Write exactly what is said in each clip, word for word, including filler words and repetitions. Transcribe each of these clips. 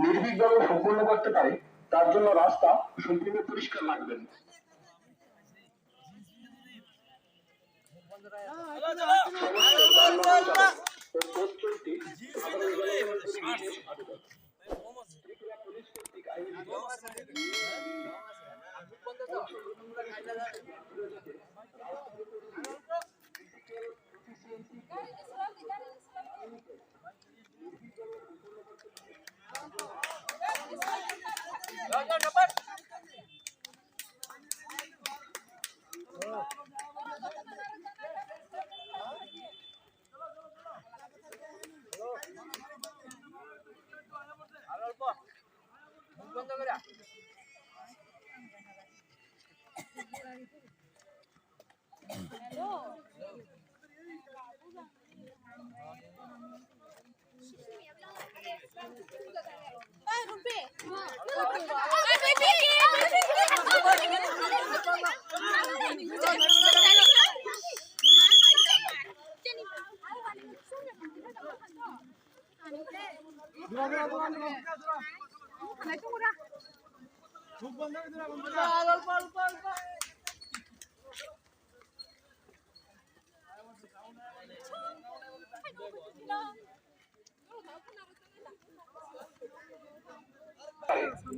নির্ভীকভাবে সম্পন্ন করতে পারে, তার জন্য রাস্তা সম্পূর্ণ পরিষ্কার রাখবেন। সমস্ত যানবাহন চালক ও পথ চলতি সাধারণ জনগণের প্রতি বিশেষ আবেদন। ত্রিপুরা পুলিশ কর্তৃক আয়োজিত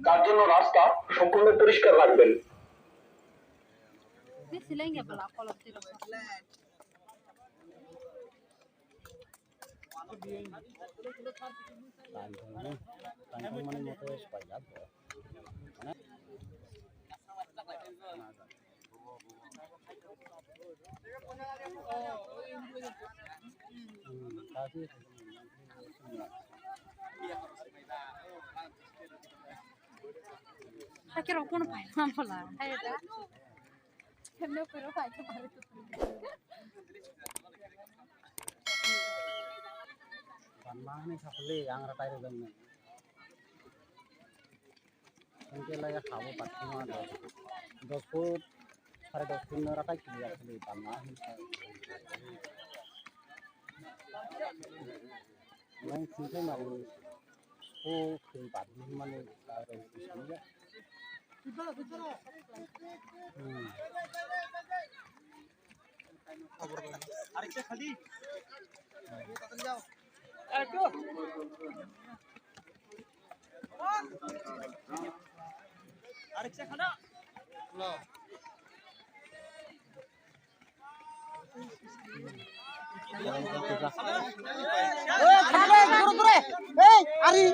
তার জন্য রাস্তা সম্পূর্ণ পরিষ্কার রাখবেন। Hakhe rok pono paina phala. Hai da. Kemne kuro paina phala. Ban mangni sakhuli ang ratai rwjaknai. Hingke lai habo pathima dos, dos foot, sare dos foot no ratai kiri asli tama hinsa. Nang singke mari o kiri pati mani sare singke. Hmm. Arekta khadi. Arekta. Arekta khana. Ei, khana, dure, dure. Ei, ari.